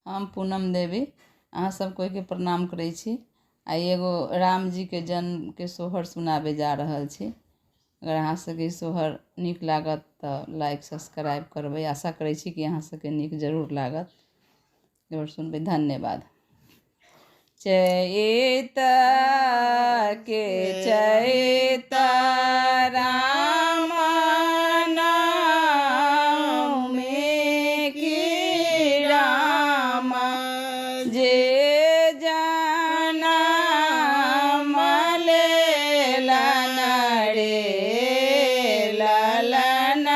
हम पूनम देवी अहाँ सब कोइके प्रणाम करै छी। आइ एगो रामजीके जन्मके सोहर सुनाबै जा रहल छी। अगर अहाँ सबके ई सोहर नीक लागत तऽ लाइक सब्सक्राइब करबै। आशा करै छी कि अहाँ सबके नीक जरूर लागत। जरूर सुनबै। धन्यवाद। चैत के चैत राम नामे की राम जे जनम लेलन रे ललन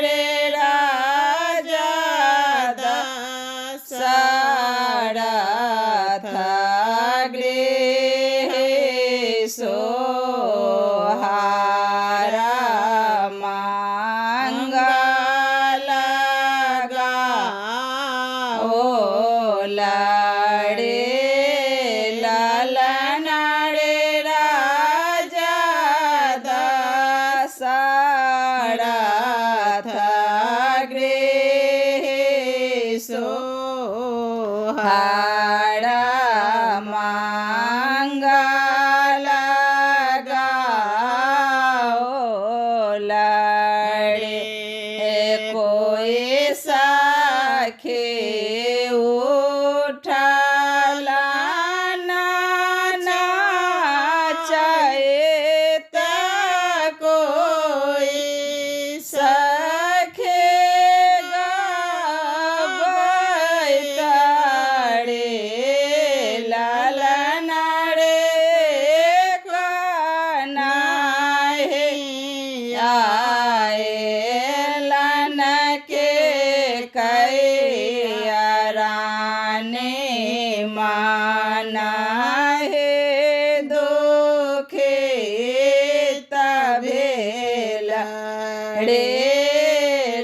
रे राजा दशरथ गृह सोहार मंगल गाओल रे ललन रे राजा दशरथ गृह सोहार मंगल गाओल रे। कोई सखी उठल नाचैत, कोई सखी गबैत रे ललन रे कनाहे आएलन के कैया रानी माना हे दुखे भेल रे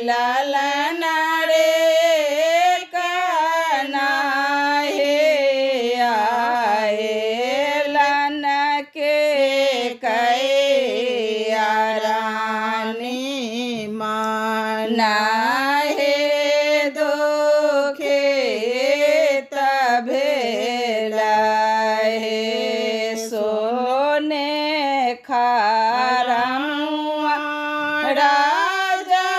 ललन रे कनाहे आएलन के कैया रानी माना हे दुखे भेल हे। सोने खरमुआ राजा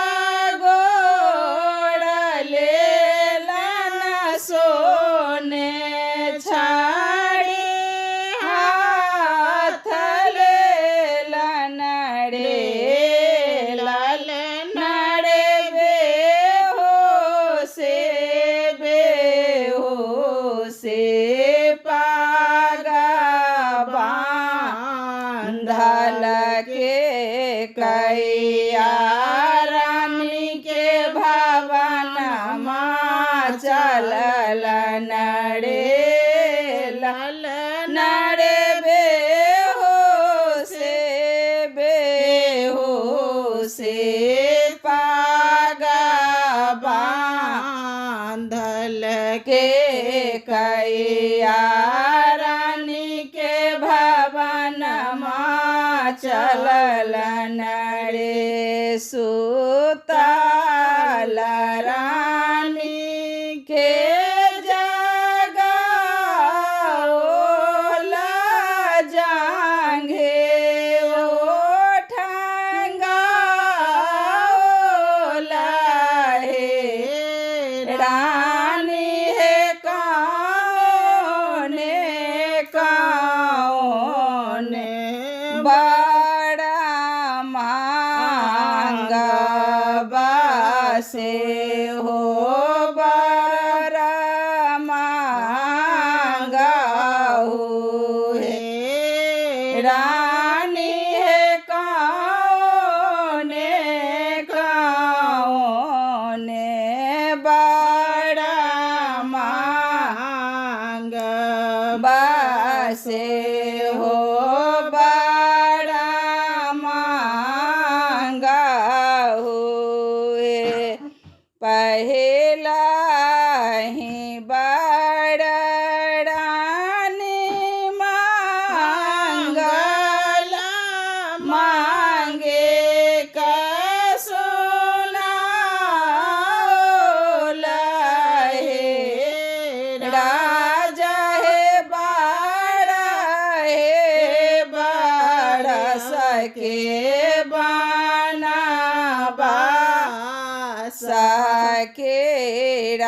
गोड़ लेलन, सोने छाड़ी हाथ लेलन रे ललन रे बेहोशे बेहोशे पागा बांधल के कैया रानी के भवनमा चललन रे ललन रे बेहोशे बेहोशे पागा बांधल के कैया रानी के भवनमा चललन रे। सुतल रानी के जगाओल जांघे ओठंगाओल हे रानी हे कौने कौने बड़ा मांग बसे हो बड़ा मांग हे रानी हे कौने कौने बड़ा मांग बसे हो बड़ा मांग हुए। पहला ही बड़ रानी मांगल मांगे कसुनाओल हे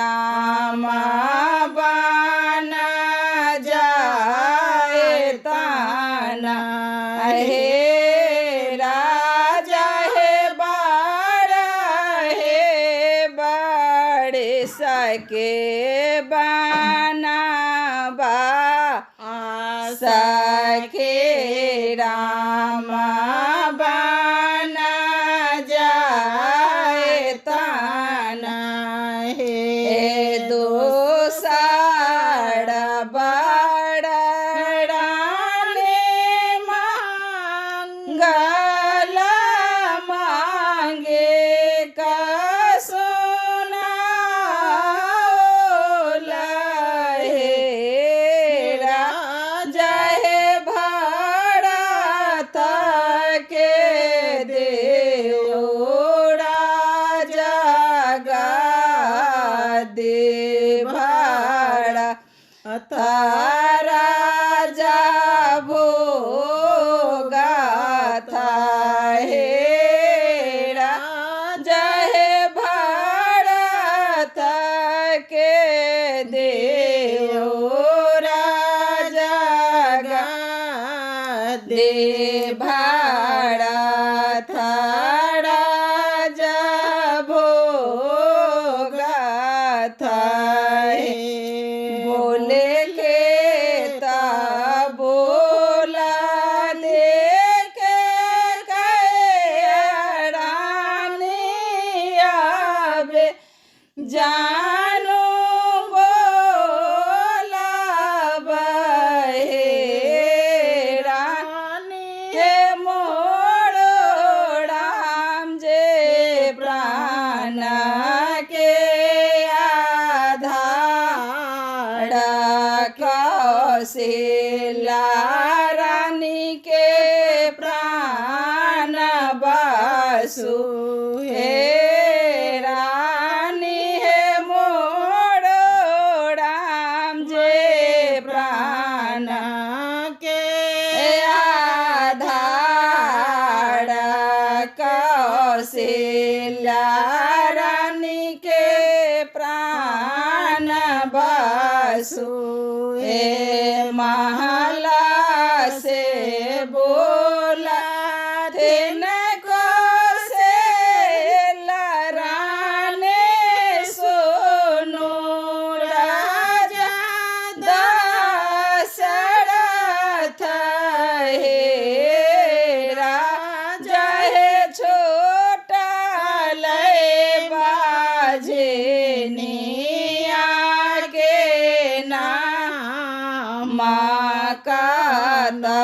राम बन जाए ताना हे राजा हे बारा हे बड़े सके बनाबा सखे राम बन जाए ताना हे दोसर बड़ रानी मंगल मांगे कसुना हे राजा हे भरत के देव राजा गादे भरत राजा भोगाथा हे राजा हे भरत के देव राजा दे भरत राजा भोगाथा हे बोले के ता बोला देखे के रानी आवे जानो बोला बहे रानी हे मोरो राम जे प्राण के आधार कौशिला रानी के प्राण बसु हे रानी हे मोरो राम जे प्राण के आधार कौशिला रानी के प्राण बसु हे महला से बोला then कौशला रानी सोनू राजा दशरथ हे राजा हे छोटा लय बाजनिया के नाम काता